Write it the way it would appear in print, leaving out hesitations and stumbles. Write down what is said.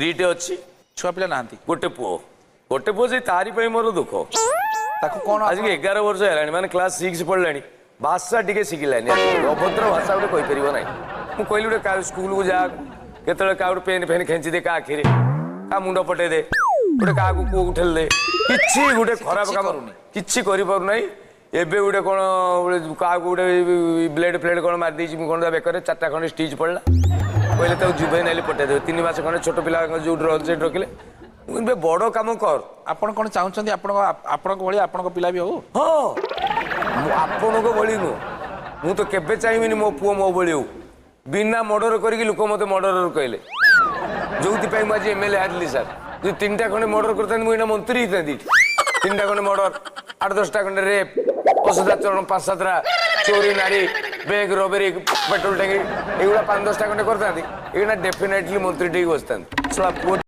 ସ୍ତ୍ରୀଟେ ଅଛି। ଛୁଆ ପିଲା ନାହାନ୍ତି? ଗୋଟେ ପୁଅ, ଗୋଟେ ପୁଅ, ସେଇ ତାରି ପାଇଁ ମୋର ଦୁଃଖ। ତାକୁ କଣ? ଆଜିକି 11 ବର୍ଷ ହେଲାଣି, ମାନେ କ୍ଲାସ୍ 6 ପଢିଲାଣି, ଭାଷା ଟିକେ ଶିଖିଲାନି। ଅଭଦ୍ର ଭାଷା ଗୋଟେ କହିପାରିବ ନାହିଁ। ମୁଁ କହିଲି ଗୋଟେ କାହା ସ୍କୁଲକୁ ଯା, କେତେବେଳେ କାହା ଗୋଟେ ପେନ୍ ଫେନ୍ ଖେଞ୍ଚି ଦେ, କାହା ଆଖିରେ, କାହା ମୁଣ୍ଡ ପଟେଇ ଦେ, ଗୋଟେ କାହାକୁ ପୁଅକୁ ଠେଲି ଦେ, କିଛି ଗୋଟେ ଖରାପ କିଛି କାମ କରୁନି। କିଛି କରିପାରୁନାହିଁ। ଏବେ ଗୋଟେ କ'ଣ ଗୋଟେ କାହାକୁ ଗୋଟେ ବ୍ଲେଡ୍ ଫ୍ଲେଡ୍ କ'ଣ ମାରିଦେଇଛି, ମୁଁ କ'ଣ ତା ବେକରେ ଚାରିଟା ଖଣ୍ଡେ ଷ୍ଟିଚ୍ ପଡ଼ିଲା। କହିଲେ ତାକୁ ଜୁଭେନାଇଲ୍ ପଠେଇଦେବେ 3 ମାସ ଖଣ୍ଡେ। ଛୋଟ ପିଲାଙ୍କ ଯୋଉଠି ରହନ୍ତି ସେଇଠି ରଖିଲେ। ମୁଁ କହିଲି, ବେ ବଡ଼ କାମ କର। ଆପଣ କଣ ଚାହୁଁଛନ୍ତି ଆପଣଙ୍କ ଭଳି ଆପଣଙ୍କ ପିଲା ବି ହଉ? ହଁ, ମୁଁ ଆପଣଙ୍କ ଭଳି ନୁହଁ, ମୁଁ ତ କେବେ ଚାହିଁବିନି ମୋ ପୁଅ ମୋ ଭଳି ହଉ। ବିନା ମର୍ଡର କରିକି ଲୋକ ମୋତେ ମର୍ଡରର କହିଲେ, ଯୋଉଥିପାଇଁ ମୁଁ ଆଜି ଏମଏଲଏ ହାରିଲି ସାର୍। ଯଦି ତିନିଟା ଖଣ୍ଡେ ମର୍ଡର କରିଥାନ୍ତି, ମୁଁ ଏଇନା ମନ୍ତ୍ରୀ ହେଇଥାନ୍ତି ଏଠି। ତିନିଟା ଖଣ୍ଡେ ମର୍ଡର, ଆଠ ଦଶଟା ଖଣ୍ଡେ ରେପ୍, ଅସଦାଚରଣ, ପାଞ୍ଚ ସାତଟା ଚୋରି, ନାରୀ, ବ୍ୟାଙ୍କ ରବେରୀ, ପେଟ୍ରୋଲ ଟାଙ୍କି, ଏଇଗୁଡ଼ା ପାଞ୍ଚ ଦଶଟା ଖଣ୍ଡେ କରିଥାନ୍ତି, ଏଇନା ଡେଫିନେଟଲି ମନ୍ତ୍ରୀ ଟିକେ ବସିଥାନ୍ତି। ଶଳା ପୁଅ।